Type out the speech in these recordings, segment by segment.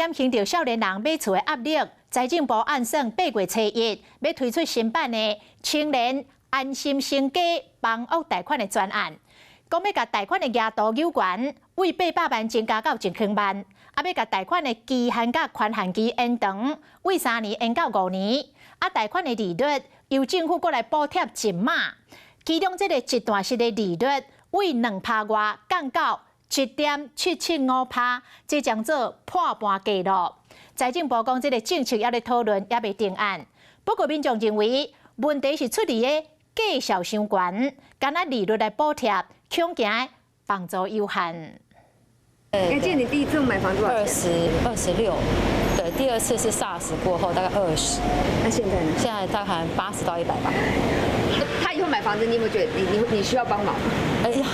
減輕著少年人買厝的壓力，財政部按算8月初1欲推出新版的青年安心成家房屋貸款的專案，講欲共貸款的額度有關，為800萬增加到1000萬，啊欲共貸款的期限佮寬限期延長，為3年延到5年，啊貸款的利率由政府閣來補貼一碼，其中這个一段式的利率為2趴外降到1.775趴，這將做破盤紀錄。財政部講，這个政策猶咧討論，猶未定案。不過民眾認為問題是出佇个價數傷懸，干焦利率來補貼，恐驚幫助有限。哎，記得你第一次買房多少錢？26，對，第二次是 SARS 過後大概20。那現在呢？現在大概80到100吧。他以後買房子，你有沒有覺得你需要幫忙？哎呀！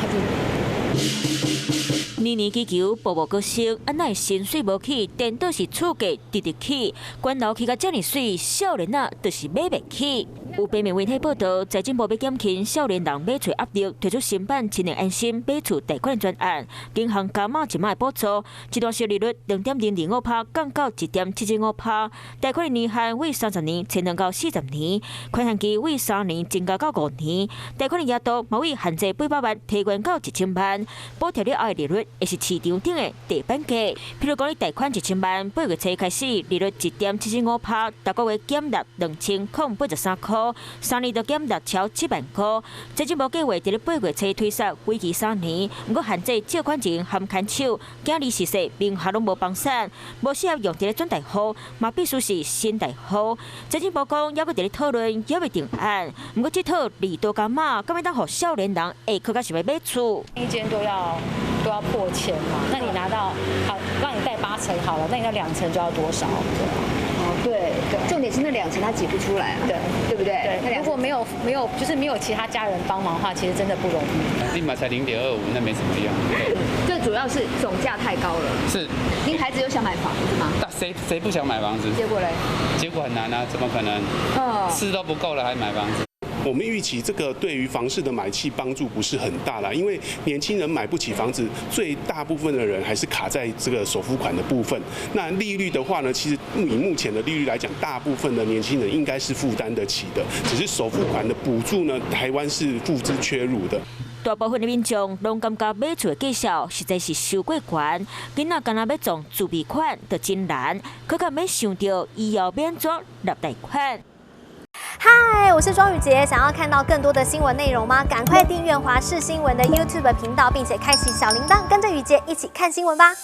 年年祈求步步高升，啊哪會薪水無起，顛倒是厝價直直起，懸樓起甲遮爾媠，少年仔就是買袂起。有平面媒體報導，財政部欲減輕少年人買厝壓力，推出新版青年安心買厝貸款專案，銀行加碼一碼的補助，一段式利率2.025趴降到1.775趴，貸款的年限為30年延長到40年，寬限期為3年增加到5年，貸款的額度嘛為限制800萬提懸到1000萬，補貼了後的利率會是市場頂的地板價。譬如講，你貸款1000萬，8月初開始利率1.775趴，逐個月減納2083塊，3年就減納超7萬塊。財政部計劃佇咧8月初推出，為期3年，毋過限制借款人含牽手，囝兒事細名下攏無房產，無適合用佇咧轉大戶，嘛必須是新大戶。財政部講，猶閣佇咧討論，猶未定案。毋過這套利多加碼，敢欲當予少年人會閣較想欲買厝？一間都要破千嘛，那你拿到好，讓你貸8成好了，那你那2成就要多少？對，重點是那2成他擠不出來啊，對，對不對？對，如果沒有就是沒有其他家人幫忙的話，其實真的不容易。立馬才0.25，那沒什麼用。最主要是總價太高了。是。您孩子有想買房子嗎？但誰不想買房子？結果嘞？結果很難啊，怎麼可能？哦。吃都不夠了還買房子？我們預期這個對於房市的買氣幫助不是很大啦，因為年輕人買不起房子，最大部分的人還是卡在這個首付款的部分。那利率的話呢，其實以目前的利率來講，大部分的年輕人應該是負擔得起的，只是首付款的補助呢，台灣是付之闕如的。大部分的民眾攏感覺買厝的價數實在是傷過懸，囡仔干焦欲創自備款就真難，閣較免想著以後欲按怎納貸款。嗨，我是莊宇傑，想要看到更多的新聞內容嗎？趕快訂閱華視新聞的 YouTube 頻道，並且開啟小鈴鐺，跟着宇傑一起看新聞吧。